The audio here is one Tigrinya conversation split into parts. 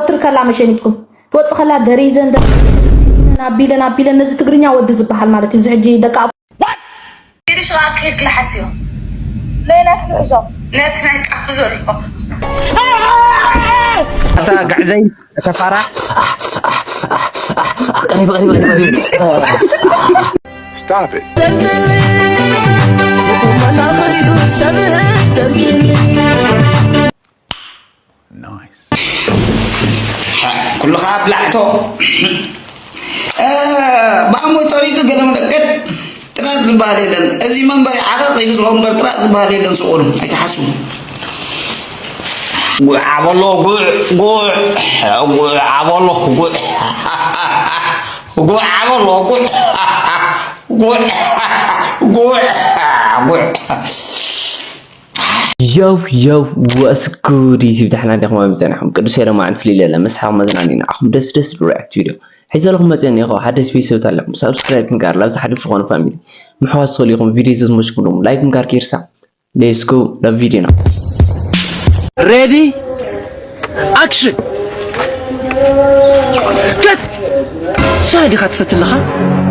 ትርከላ መሸኒትኩም ትወፅእ ከላ ደሪዘን ደሪዘን ኣቢለን ኣቢለን ነዚ ትግርኛ ወዲ ዝበሃል ማለት እዩ። እዚ ሕጂ ደቂ ኣፍ- ዲዲ ሽቃ ክሄድ ክልሓስዮ ሌላ ትንዕሶ ነቲ ናይ ጫፉ ዘሎ እታ ጋዕዘይ ተፋራ ቀሪብ ቀሪብ ቀሪብ ቀሪብ Stop it. ዘምትል ጽቡቕ መላኺ እዩ ሰብ ዘምትል Nice. ኩሉ ከዓ ብላዕቶ ብኣሞ ጠሪቱ ገለ ምልክት ጥራት ዝበሃል የለን። እዚ መንበሪ ዓቐቕ ኢሉ ዝኸው እምበር ጥራት ዝበሃል የለን። ስቑሉ ኣይትሓስቡ። ጉዕ ዓበሎ ጉዕ ጉዕ ጉዕ ዓበሎ ጉዕ ጉዕ ዓበሎ ጉዕ ጉዕ ጉዕ ጉዕ Yo yo, what's good YouTube? ዳሕና ዲኹም? ኣበይ ጸኒሕኩም? ቅዱስ ኤረማ ዕንፍሊል የለ መስሓቕ መዝናኒ ንዓኹም ደስ ደስ ዝብል react video ሒዘልኩም መጽእ እኒኦ። ሓደሽ ቤተሰብ ኣለኹም ሳብስክራይብ ክንጋር ላብዚ ሓደሽ ዝኾኑ ፋሚሊ ምሕዋስ ትኽእሉ ኢኹም። ቪድዮ ዘዝመችኩም ዶሞ ላይክ ክንጋር ከይርሳዕ። Let's go ናብ ቪድዮና። Ready? Action! Cut! ሻሂ ዲኻ ትሰቲ ኣለኻ?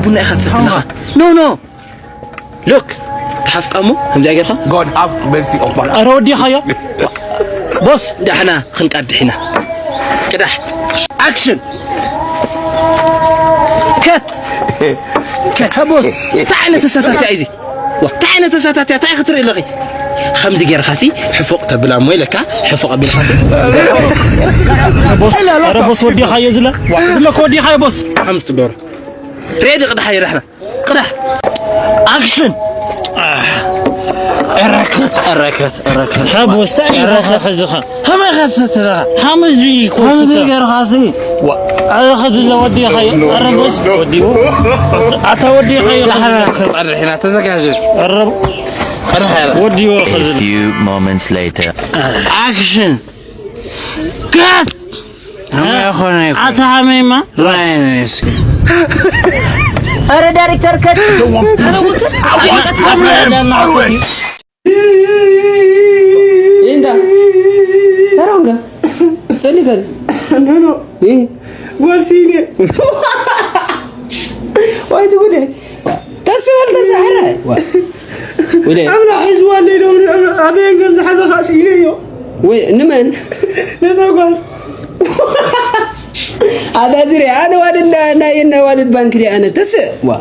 ቡና ኢኻ ትሰቲ ኣለኻ? No no! ሉክ ተሓፍቃ እሞ ከምዚኣ ጌርካ God have mercy upon us. ኧረ ወዲኻዮ ቦስ። ዳሕና ክንቀድሕ ኢና። ቅዳሕ። ኣክሽን። ከት። ከት። ቦስ እንታይ ዓይነት ተሳታፊያ እዩ እዚ? ዋ፣ እንታይ ዓይነት ተሳታፊያ እንታይ ክትርኢ ኣለኺ? ከምዚ ጌርካሲ ሕፎቕ ተብላ እሞ ኢለካ ሕፎቕ ኣቢልካሲ። ቦስ ኧረ ቦስ ወዲኻዮ ዝለ ዋ ዝለ እኮ ወዲኻዮ ቦስ። ሓምስ ትገብሮ። ሬዲ ቅዳሕ ይረሕና። ቅዳሕ ኣክሽን። ረከት ረከት ረከት ሰብ ወሳኝ ይረኸ ሕዝኻ ከመይ ከትሰትረኻ ሓመዚ ከምዚ ኮስተ ገርኻሲ ኣረኸ ዝለ ወዲኻዮ ኣረበስ ወዲዎ ኣታ ወዲኻዮ ዳሕና ክንቐርሕ ኢና ተዘጋጀ ኣረብ ቅዳሕ ያለ ወዲዎ ኸዝል Few moments later. ኣክሽን። ከት ከመይ ኾነ ይኮ ኣታ ሃመይማ ራይ ነስኪ ኣረ ዳይሬክተር ከት እንዳ ሰሮንገ ጸሊፈን ኖ ኖ ጓል ስኢነ ዋይ ትጉደ ተስበል ተሳሕረ ወደ ኣምላ ሒዝዋ ኣሎ ኢሎም ኣበየን ከም ዝሓዘ ከዓ ስኢነ እዮ ወይ ንመን ነታ ጓል ኣታ ዝሪ ኣነ ዋልድ ናይ ናይ ዋልድ ባንክ ዲ ኣነ ተስእ ዋ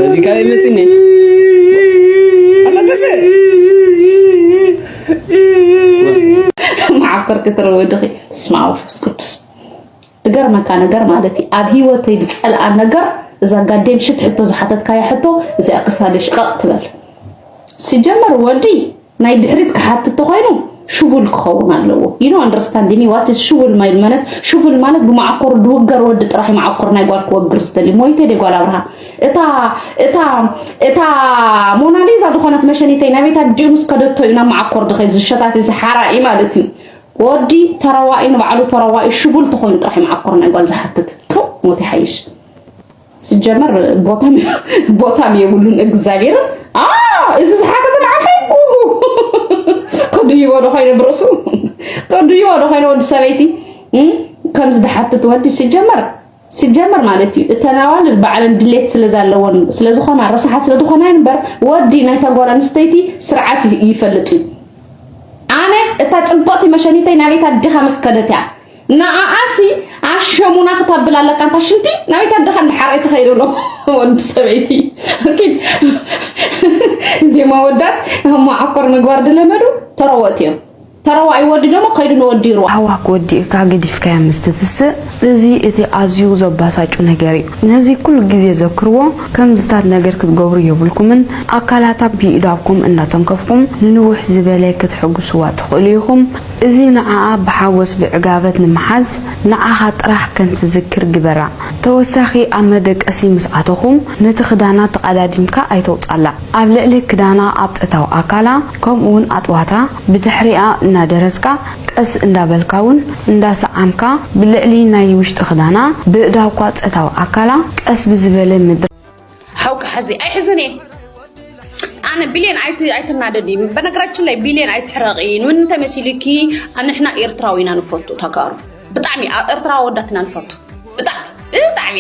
እዚ ካበይ መፅኒ ኣታ ተስእ መዓኮር ክትረዊ ድኺ ስማ መንፈስ ቅዱስ ዝገርመካ ነገር ማለት እዩ ኣብ ህይወተይ ዝፀልኣ ነገር እዛ ጋዴም ሽት ሕቶ ዝሓተትካያ ሕቶ እዚኣ ክሳደ ሽቐቕ ትበል ሲጀመር ወዲ ናይ ድሕሪት ክሓትት ተኾይኑ ሽቡል ክኸውን ኣለዎ you know understand me what is ሽቡል ማይል ማለት ሽቡል ማለት ብመዓኮር ድውገር ወዲ ጥራሕ መዓኮር ናይ ጓል ክወግር ዝደሊ ሞይተ ደ ጓል ኣብርሃ እታ እታ እታ ሞናሊዛ ዝኾነት መሸኒተይ ናበይታ ዲኡ ምስ ከደቶ እዩ ናብ መዓኮር ድኸይ ዝሸታት እዚ ሓራኢ ማለት እዩ ወዲ ተረዋኢ ንባዕሉ ተረዋኢ ሽቡል ተኾይኑ ጥራሕ መዓኮር ናይ ጓል ዝሓትት ቱ ሞት ይሓይሽ ሲጀመር ቦታም ቦታም የብሉን እግዚኣብሔር እዚ ዝሓተተ ንዓኸይ ክድይቦ ዶ ኮይኑ ብርእሱ ክድይቦ ዶ ኮይኑ ወዲ ሰበይቲ ከምዚ ዝሓትት ወዲ ሲጀመር ሲጀመር ማለት እዩ እተን ኣዋልድ ባዕለን ድሌት ስለዛለወን ስለዝኾና ረሳሓት ስለዝኾና እምበር ወዲ ናይታ ጓል ኣንስተይቲ ስርዓት ይፈልጥ እዩ ኣነ እታ ፅብቕቲ መሸኒተይ ናበይታ ኣዲኻ ምስ ከደት እያ ንዓኣሲ ኣሸሙና ክታብል ኣለካ እንታ ሽንቲ ናበይታ ኣደኻ እንዳሓረይ ትኸይድ ብሎ ወዲ ሰበይቲ ኪድ ዜማ ወዳት መዓኮር ምግባር ድለመዱ ተረወት እዮም ተረዋይ ወዲ ደሞ ከይዱ ንወዲ ይርዋ ኣዋክ ወዲእካ ገዲፍካያ ምስ ትትስእ እዚ እቲ ኣዝዩ ዘባሳጩ ነገር እዩ ነዚ ኩሉ ግዜ ዘክርዎ ከምዝታት ነገር ክትገብሩ የብልኩምን ኣካላታ ብይእዳብኩም እንዳተንከፍኩም ንንውሕ ዝበለ ክትሕጉስዋ ትኽእሉ ኢኹም እዚ ንዓኣ ብሓጎስ ብዕጋበት ንምሓዝ ንዓኻ ጥራሕ ከም ትዝክር ግበራ። ተወሳኺ ኣብ መደቀሲ ምስ ኣተኹም ነቲ ክዳና ተቐዳዲምካ ኣይተውጻላ። ኣብ ልዕሊ ክዳና ኣብ ጸታዊ ኣካላ ከምኡ እውን ኣጥዋታ ብድሕሪኣ እናደረስካ ቀስ እንዳበልካ እውን እንዳሰዓምካ ብልዕሊ ናይ ውሽጢ ክዳና ብእዳውካ ጸታዊ ኣካላ ቀስ ብዝበለ ምድራ ሓውካ ሓዚ ኣይሕዝን እየ ኣነ ቢልየን ኣይት ኣይትናደዲ በነገራችን ላይ ቢልየን ኣይትሕረቂ ምን ተመሲልኪ ንሕና ኤርትራዊ ኢና ንፈቱ ተጋሩ ብጣዕሚ ኣብ ኤርትራ ወዳትና ንፈቱ። ብጣዕሚ ብጣዕሚ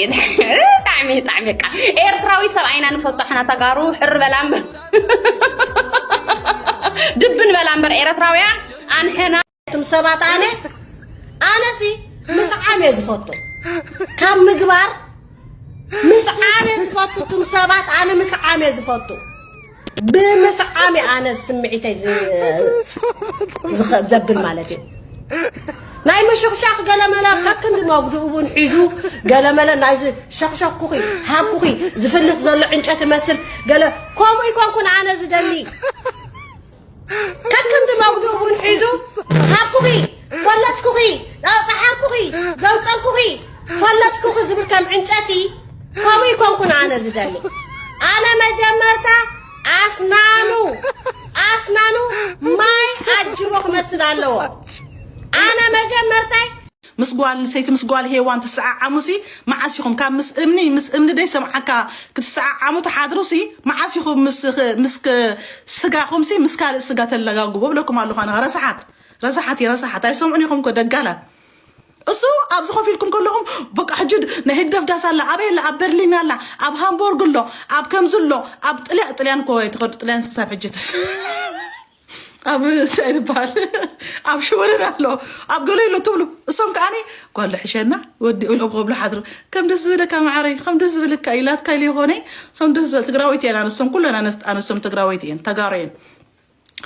ብጣዕሚ ብጣዕሚ በቃ ኤርትራዊ ሰብኣይና ንፈቱ። ኣሕና ተጋሩ ሕር በላ እምበር ድብን በላ እምበር ኤርትራውያን ኣንሕና። እቶም ሰባት ኣነ ኣነሲ ምስዓም እየ ዝፈቱ ካብ ምግባር። ምስዓም እየ ዝፈቱ እቶም ሰባት ኣነ ምስዓም እየ ዝፈቱ። ብምስዓም እየ ኣነ ስምዒተይ ዝ- ዝኸ- ዘብል ማለት እዩ። ናይ ምሽኽሻኽ ገለመለ ከክንዲ መጉድኡ እውን ሒዙ ገለመለ ናይዚ ሸኽሸኩኺ ሃብኩኺ ዝፍልጥ ዘሎ ዕንጨት መስል ገለ ከምኡ ይኮንኩን ኣነ ዝደሊ። ከክንዲ መጉድኡ እውን ሒዙ ሃብኩኺ ፈለጥኩኺ ጣሓርኩኺ ገውፀልኩኺ ፈለጥኩኺ ዝብል ከም ዕንጨቲ ከምኡ ይኮንኩን ኣነ ዝደሊ። ኣነ መጀመርታ ኣስናኑ ኣስናኑ ማይ ኣጅቦ ክመስል ኣለዎ። ኣነ መጀመርታይ ምስ ጓል ኣንሰይቲ ምስ ጓል ሄዋን ትሰዓዓሙሲ መዓስ ኢኹም? ካብ ምስ እምኒ ምስ እምኒ ደይ ሰምዓካ ክትሰዓዓሙ ትሓድሩሲ መዓስ ኢኹም? ምስ ምስ ስጋኹምሲ ምስ ካልእ ስጋ ተለጋግቦ ብለኩም ኣለኹ ኣነ ረሳሓት ረሳሓት እየ ረሳሓት ኣይሰምዑን ኢኹም እኮ ደጋላት። እሱ ኣብዚ ኮፍ ኢልኩም ከለኹም በቃ ሕጂ ናይ ህግደፍ ዳስ ኣላ ኣበይ ኣላ ኣብ በርሊን ኣላ ኣብ ሃምቦርግ ኣሎ ኣብ ከምዚ ኣሎ ኣብ ጥልያ ጥልያን እኮ ኣይትኸዱ ጥልያን ክሳብ ሕጂ ትስ ኣብ እንታይ ዝበሃል ኣብ ሽወደን ኣሎ ኣብ ገለ ኣሎ ትብሉ እሶም ከዓኒ ጓል ሕሸና ወዲ ኢሎም ክብሉ ሓድሩ ከም ደስ ዝብለካ ማዓረይ ከም ደስ ዝብለካ ኢላትካ ኢሉ ይኾነ ከም ደስ ትግራወይቲ እየን ኣነሶም ኩለን ኣነሶም ትግራወይቲ እየን ተጋሩ እየን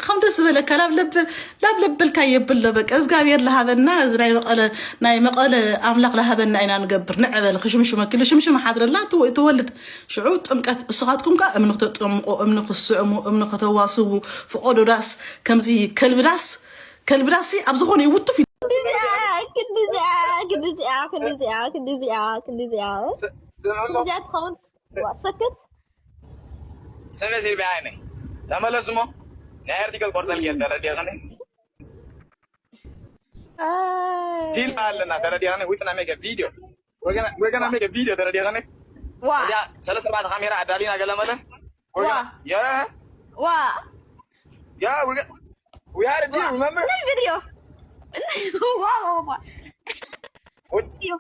ከም ደስ ዝበለካ ላብ ለብል ላብ ለበልካ የብሎ በቃ እግዚኣብሔር ለሃበና እዚ ናይ መቐለ ናይ መቐለ ኣምላኽ ለሃበና ኢና ንገብር ንዕበል ክሽምሽመኪ ልሽምሽም ሓድረላ ትወ- ትወልድ ሽዑ ጥምቀት እስኻትኩም ከ እምኒ ክተጠምቆ እምኒ ክስዕሙ እምኒ ከተዋስቡ ፍቆዶ ዳስ ከምዚ ከልቢ ዳስ ከልቢ ዳስ ኣብ ዝኾነ ይውትፍ እዩ ክንዲዚኣ ክንዲዚኣ ክንዲዚኣ ክንዲዚኣ ክንዲዚኣ ክንዲዚኣ ትኸውን ሰክት ስሚ ሲልቢ ዓይነይ ተመለስ እሞ ናይ ኣርቲክል ቆርፀል ጌር ተረዲኸኒ ዲል ኣለና ተረዲኸኒ ዊትና ሜገ ቪዲዮ ወገና ሜገ ቪዲዮ ተረዲኸኒ እዚኣ ሰለስተ ኣርባዕተ ካሜራ ኣዳሊና ገለመለ ወገና ያ ዋ ያ ወገ we had a deal remember ቪዲዮ ዋ ዋ ዋ ቪዲዮ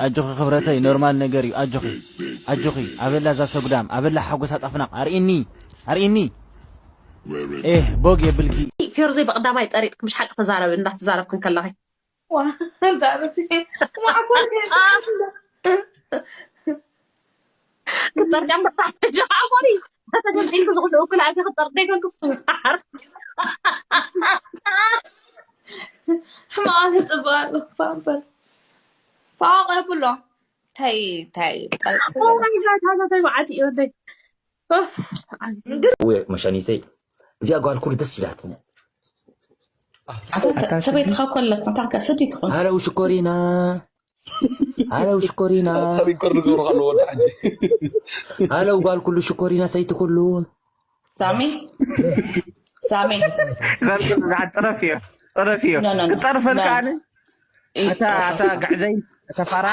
ኣጆኺ ክብረተይ ኖርማል ነገር እዩ ኣጆኺ ኣጆኺ ኣበላ እዛ ሰጉዳም ኣበላ ሓጎሳ ጣፍናቕ ኣርእኒ ኣርእኒ ኤህ ቦግ የብልኪ። ፌሩዘይ ብቐዳማይ ጠሪጥክ ምሽ ሓቂ ተዛረቢ እንዳትዛረብክ እንከለኺ። ክጠርቀም ብታሕቲ ጀኻሞኒ ተተገምጢልክ ዝኹሉ እኩል ኣቲ ክጠርቅ ደይኮንክ ስምዓር ሕማቕ ኣነ ጽቡቕ ኣሎ ፋምበል ፋቕ የብሎ ታይ ታይ ኦማይ ጋድ ሃዛ ታይ መዓት እዩ ወደይ እወ መሻኒተይ እዚኣ ጓል ኩሉ ደስ ኢላትኒ ሰበይትኻ ኮለት እንታይ ከ ስዲ ትኾን ሃለው ሽኮሪና ሃለው ሽኮሪና ሪኮርድ ክገብሩ ከለዎ ወዲ ሓጂ ሃለው ጓል ኩሉ ሽኮሪና ሰይቲ ኩሉ ሳሚ ሳሚ ጽረፍ እዩ ጽረፍ እዩ ክጸርፈልካ ኣነ እታ እታ ግዕዘይ እታ ፋራ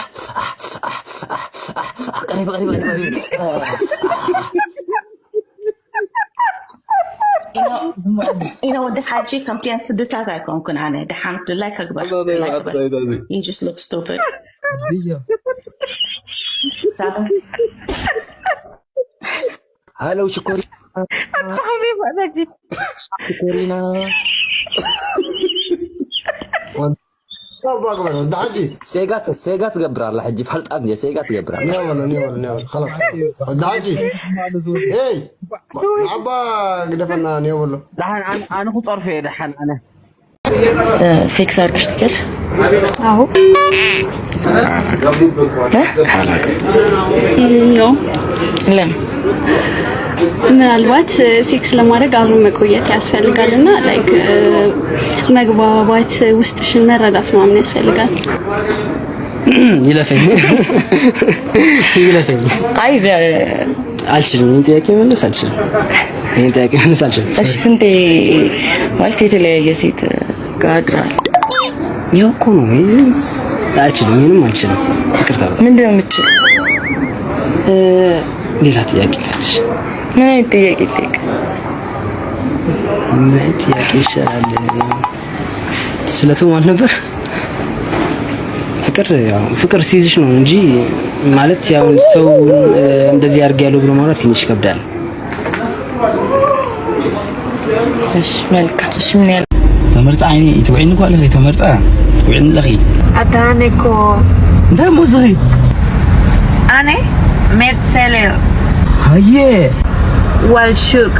ቀሪብ ቀሪብ ቀሪብ ቀሪብ ኢነ ወዲ ሓጂ ከምቲአን ስድታት ኣይኮንኩን ኣነ ደሓን ድላይ ከግበር you just look stupid ሃለው ሽኮሪ ሽኮሪና ሴጋ ትገብር ኣላ ሕጂ ፋልጣ እንዲ ሴጋ ትገብር ኣላ ዓባ ግደፈና ኔበሎ ኣነ ክፀርፎ እየ ደሓን ኣነ ሴክስ አድርገሽ ትቀል አዎ ኖ ለምን ምናልባት ሴክስ ለማድረግ አብሮ መቆየት ያስፈልጋል እና ላይክ መግባባት ውስጥሽን መረዳት ምናምን ያስፈልጋል ይለፈኝ ይለፈኝ አይ አልችልም። ይህን ጥያቄ መመለስ አልችልም። ይህን ጥያቄ መመለስ አልችልም። እሺ፣ ስንቴ ማለት የተለያየ ሴት ጋር አድራል? ይኸው እኮ ነው። ይህን አልችልም። ይህንም አልችልም። ይቅርታ። ምንድን ነው የምትችል? ሌላ ጥያቄ ካለሽ? ምን አይነት ጥያቄ ልጠይቅ? ምን አይነት ጥያቄ ይሻላል? ስለቶም አልነበር ፍቅር ያው ፍቅር ሲይዝሽ ነው እንጂ ማለት ያው ሰው እንደዚህ አድርጌያለሁ ብሎ ማውራት ትንሽ ይከብዳል። እሺ መልካም እሺ ምን ያል ተመርጻ ዓይኒ ትውዒኒ እኮ ኣለኺ። ተመርጻ ትውዒኒ ኣለኺ። ኣታ ኣነ እኮ እንታይ እሞ ዝኺ ኣነ ሜት ሴሌር ሃየ ዋልሹቅ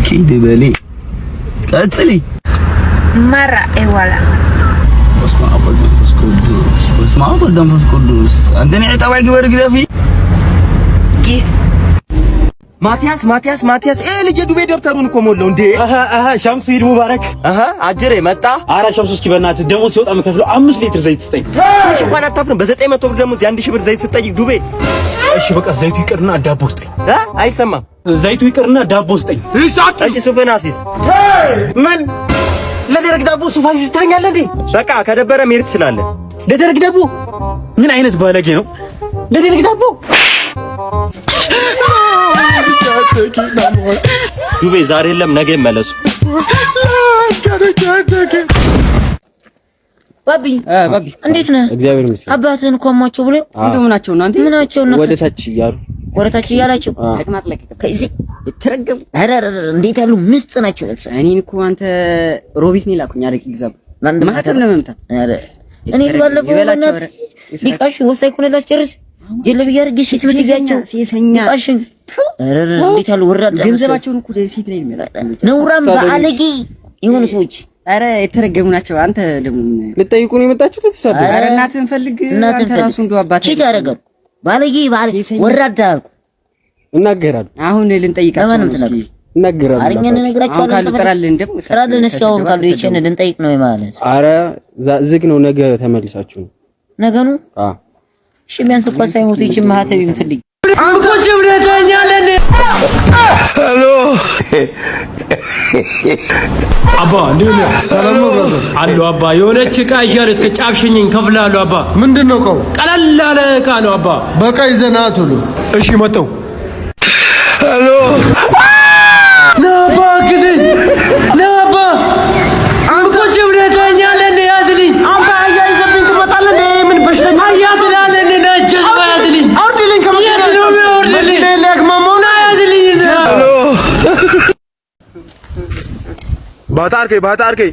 ኪዲ በሊ ቀጽሊ ማራ ኤዋላ በስመ አብ ወወልድ ወመንፈስ ቅዱስ በስመ አብ ወወልድ ወመንፈስ ቅዱስ። አንተ ነህ ጠባይ ግበር ግደፊ ጊስ ማቲያስ ማቲያስ ማቲያስ፣ ይሄ ልጅ ዱቤ ደብተሩን እኮ ሞላው እንዴ። አሃ አሃ፣ ሸምሱ ኢድ ሙባረክ። አሃ አጅሬ መጣ። አረ ሸምሱ፣ እስኪ በእናትህ ደሞዝ ሲወጣ የምከፍለው አምስት ሊትር ዘይት ስጠኝ። ትንሽ እንኳን አታፍርም? በዘጠኝ መቶ ብር ደሞዝ የአንድ ሺህ ብር ዘይት ስጠይቅ ዱቤ። እሺ በቃ ዘይቱ ይቅርና ዳቦ ስጠኝ። እ? አይሰማም። ዘይቱ ይቅርና ዳቦ ስጠኝ። እሺ ሱፍን አሲዝ። ምን ለደረቅ ዳቦ ሱፍ አሲዝ ትለኛለህ እንዴ? በቃ ከደበረ መሄድ ትችላለህ። ለደረቅ ዳቦ ምን አይነት ባለጌ ነው? ለደረቅ ዳቦ ዱቤ ዛሬ የለም ነገ ይመለሱ። ባቢ ባቢ እንዴት ነህ? እግዚአብሔር ይመስገን። አባትህን እኮ አሟቸው ብሎ እንደው ምናቸው እናንተ ምናቸው ነው? ወደ ታች እያሉ ወደ ታች እያላቸው ተቅማጥ ለቀቀ ከዚህ የተረገሙ ኧረ ኧረ ኧረ፣ እንዴት ያሉ ምስጥ ናቸው? እኔን እኮ አንተ ሮቢት ነው ይላኩኝ። አረቂ ግዛብ አንድ ማህተም ለመምታት ኧረ እኔ ባለፈው ይበላቸው በእናትህ ሊቃሽ ወሳኝ ኩነ ላስጨርስ ጀለብያ አድርጌ ሴት ልጅ ይዛቸው ሴሰኛ ሊቃሽን ኧረ ኧረ፣ እንዴት ያሉ ወራዳ መሰል ገንዘባቸውን እኮ ሴት ላይ የሚያጠቁ ነውራም በአለጌ የሆኑ ሰዎች ኧረ የተረገሙ ናቸው። አንተ ደግሞ ልጠይቁ ነው የመጣችሁት? ተሳደ ኧረ እናትህን ፈልግ። እናትህን አንተ ፈልግ። ራሱ እንደው አባት ቺት ያደርጋሉ። ባለጌ ባለ ሴሰኛ። ወራዳ አልኩ። እናገራለሁ። አሁን ልንጠይቃቸው ለማንም ነው። እስኪ ትነግር? እናገራለሁ። አረኛ አባቴ። እንነግራቸዋለን አሁን ካሉ ከፈለግ። ጥራልን ደግሞ ጥራልን እስኪ አሁን ካሉ ይችን ልንጠይቅ ነው ማለት። አረ ዛ- ዝግ ነው። ነገ ተመልሳችሁ ነው። ነገኑ አ እሺ ቢያንስ እንኳን ሳይሞቱ ይችን ማህተብ ይምትልኝ። አንተ ጭብደተኛ ነህ እንዴ? አባ እንዴት ነህ? ሰላም ነው ብራዘር። አሉ አባ የሆነች እቃ ይሻል እስከ ጫፍሽኝ ከፍላለሁ አባ። ምንድን ነው እቃው? ቀለል ያለ እቃ ነው አባ። በቃ ይዘና ቶሎ። እሺ መጣሁ። ናባ ጊዜ ናባ አንተ ጭብደተኛ ነህ እንዴ? ያዝልኝ። አንተ አህያ ይዘብኝ ትመጣለህ እንዴ? ምን በሽተኛ አህያ ትላለህ እንዴ? ነጭ ህዝብ ያዝልኝ። አውርድልኝ ከመኪና። የት ነው የሚያወርድልኝ? መኪና ላይ ያግማማው ና ያዝልኝ። ባታ ዓርከይ ባታ ዓርከይ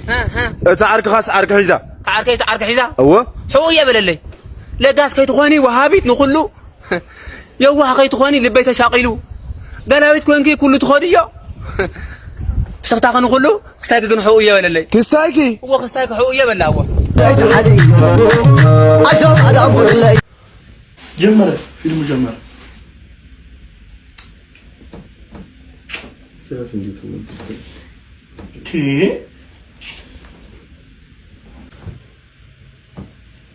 እታ ዓርክኻስ ዓርኪ ሒዛ ዓርከይ ዓርኪ ሒዛ እወ ሕው እየ በለለይ። ለጋስ ከይትኾኒ ወሃቢት ንኹሉ የዋህ ከይትኾኒ ልበይ ተሻቒሉ ገላዊት ኮንኪ ኩሉ ትኾድዮ ስኽታኺ ንኹሉ ክስታይኪ ግን ሕው እየ በለለይ። ክስታይኪ እወ ክስታይኪ ሕው እየ በላ እወ። ኣይትሓደይ ኣይዞም ኣዳም ኩዕለይ ጀመረ ፊልሙ ጀመረ። ስረፍ እንዴት ነው? ቲ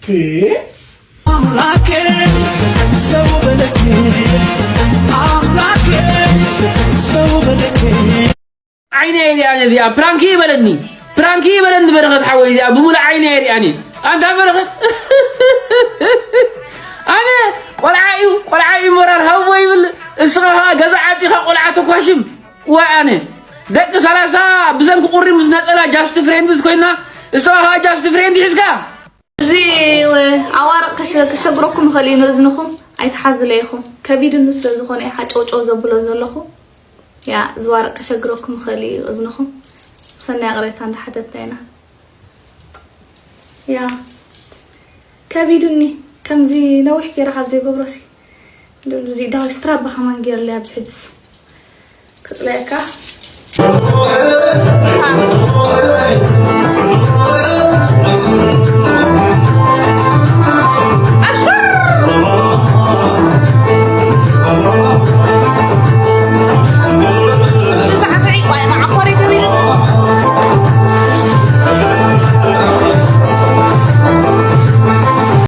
ቲ ዓይነ እያ እዚኣ ፕራንክ ይበለኒ ፕራንክ ይበለኒ በረኸት ሓወይ እዚኣ ብሙሉእ ዓይነ እያ ሪኣኒ ኣንታ በረኸት ኣነ ቆልዓ እዩ ቆልዓ እዩ ሞራል ሃብዎ ይብል እስኻ ኸዓ ገዛ ዓፂኻ ቆልዓ ተኳሽም ዋይ ኣነ ደቂ ሰላሳ ብዘንኪ ቁሪ ምስ ነፀላ ጃስት ፍሬንድስ ኮይና እስኻ ኸዓ ጃስት ፍሬንድ ሒዝካ እዚ ኣዋርቕ ከሸግረኩም ይኽእል እዩ ንእዝንኹም ኣይትሓዙለይ ኢኹም ከቢድኒ ስለ ዝኾነ እዩ ሓጨውጨው ዘብሎ ዘለኹ ያ እዚ ዋርቕ ከሸግረኩም ይኽእል እዩ እዝንኹም ብሰናይ ቅሬታ እንዳሓተትና ኢና ያ ከቢዱኒ ከምዚ ነዊሕ ገይረ ካብ ዘይገብሮሲ እዚ ዳዊት ስትራባ ከማን ገይርለይ ኣብዚ ሕጅስ ክፅለየካ